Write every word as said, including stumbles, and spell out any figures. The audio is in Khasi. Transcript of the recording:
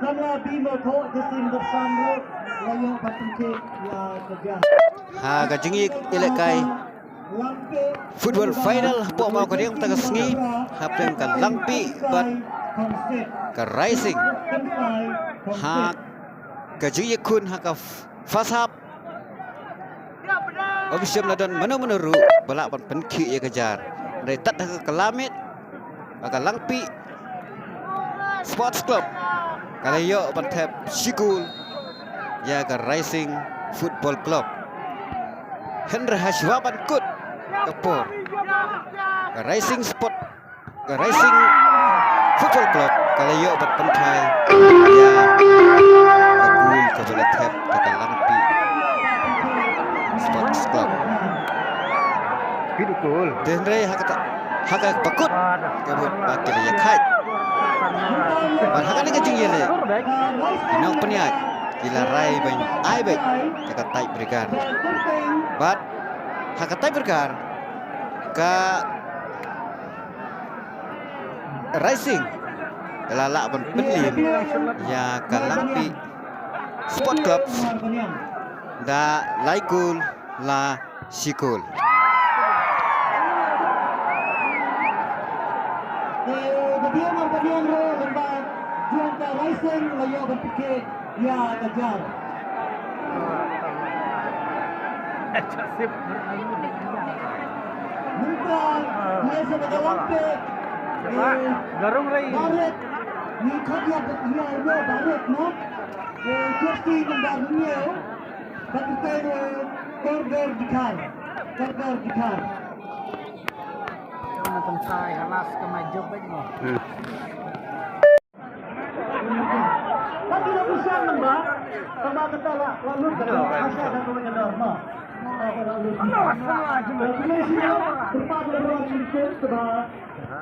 Samla Bimo Kho, jersey number san ruh la ïoh ban pynkhih ïa ka jar. Ha ka jingïalehkai football final hapoh Mawkyrwat mynta ka sngi, hapdeng ka Langpih bad ka Raising. Ha ka jingïakhun ha ka first half, ym shym la don mano mano ruh ba lah ban pynkhih ïa ka jar. Hynrei tad ha ka kylla miet, ka Langpih Sports Club ka la ïoh ban thep shi kol ïa ka Raising Football Club. Hynrei ha shuwa ban kut ka por, ka Raising Sport, ka Raising Football Club ka la ïoh ban pynthai ïa ka kol kaba la thep da ka Langpih Sports Club. Phi dukul. Te hynrei ha kata, ha kaba kut ka mut ba ki la ïa khaid. Bad ha kane ka jingïaleh, ki nongpynïaid ki la rai ban ai beit ïa ka tiebreaker. Bad ha ka tiebreaker, ka Raising ka la lah ban pynlip ïa ka Langpih Sport Club da lai kol la shi kol. Te ka biang ar ka biang ruh lem bad jong ka Raising la ïoh ban pynkhih ïa ka jar. Mynta ïa sa ka Langpih. Garung rai. Barit. Ni khot ïa ïa ïa Barit, no? Eh, jersey number hynñiew. Kapten, eh, Kordor Dkhar. Kordor Dkhar. Ka ma tang sai halas ka ma jop bad mo. Hmm. Ka ti la busan nang ba. Ka ma kata la, la lut ka ma. Asal ka ma kata ma. Ka la lut. Ka ma kata la lut. Ka ma.